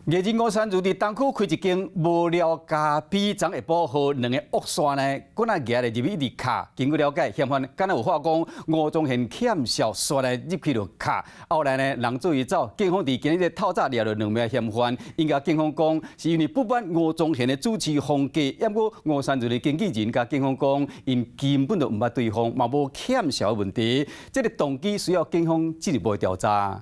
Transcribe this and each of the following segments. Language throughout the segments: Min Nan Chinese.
藝人吳姍儒佇東區開一間無聊咖啡，昨下晡予兩个惡煞呢，棍仔蜈咧入去一直敲。根據了解，嫌犯敢若有話講吳宗憲欠數，煞來入去就敲。後來呢，人注意走，警方佇今日透早掠著兩名嫌犯，𪜶共警方講是因為不滿吳宗憲的主持風格，毋過吳姍儒的經紀人共警方講，𪜶根本就毋捌對方，嘛無欠數的問題。這个動機需要警方進一步調查。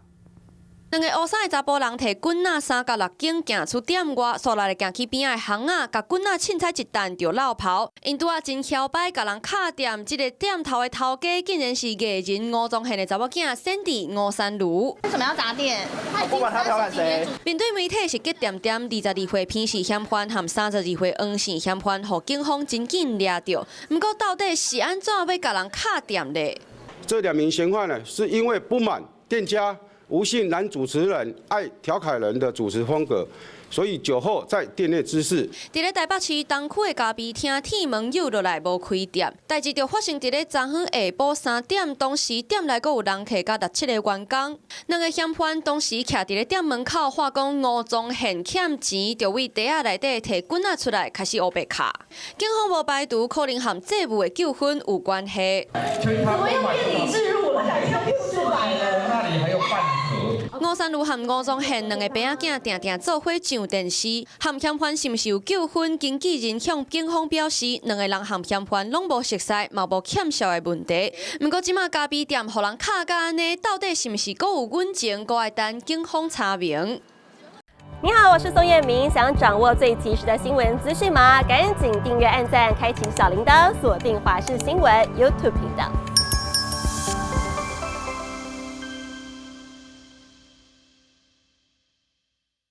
兩个烏衫的查埔人提棍仔三角六間行出店外，煞來行去邊仔的巷仔，共棍仔凊彩一擲就落跑。𪜶拄仔真囂擺，共人敲店，這个店頭的頭家竟然是藝人吳宗憲的查某囝 Sandy 吳姍儒。為什麼要砸店？不管他調侃誰。面對媒體是激恬恬，22歲彭姓嫌犯和32歲黃姓嫌犯，予警方真緊掠著。毋過到底是按怎欲共人敲店咧？這兩名嫌犯呢，是因為不滿店家吳姓男主持人愛調侃人的主持風格，所以酒後在店內滋事。佇咧台北市東區的咖啡廳，鐵門扭落來無開店，代誌就發生佇咧昨昏下晡3點，當時店內閣有人客佮六七个員工。兩个嫌犯當時徛佇咧店門口，話講吳宗憲欠錢，就佇袋仔內底提棍仔出來，開始烏白敲。警方無排除可能和債務的糾紛有關係。怎麼又變你置入了？出來了。那裡還有飯盒。吳姍儒和吳宗憲兩个爸仔囝定定做伙上電視，和嫌犯是毋是有糾紛？經紀人向警方表示，兩个人和嫌犯攏無熟似，嘛無欠數的問題。毋過這馬咖啡店予人敲甲按呢，到底是毋是閣有隱情？閣愛等警方查明。你好，我是宋燕明，想掌握最及時的新聞資訊嗎？趕緊訂閱、按讚、開啟小鈴鐺，鎖定華視新聞 YouTube 頻道。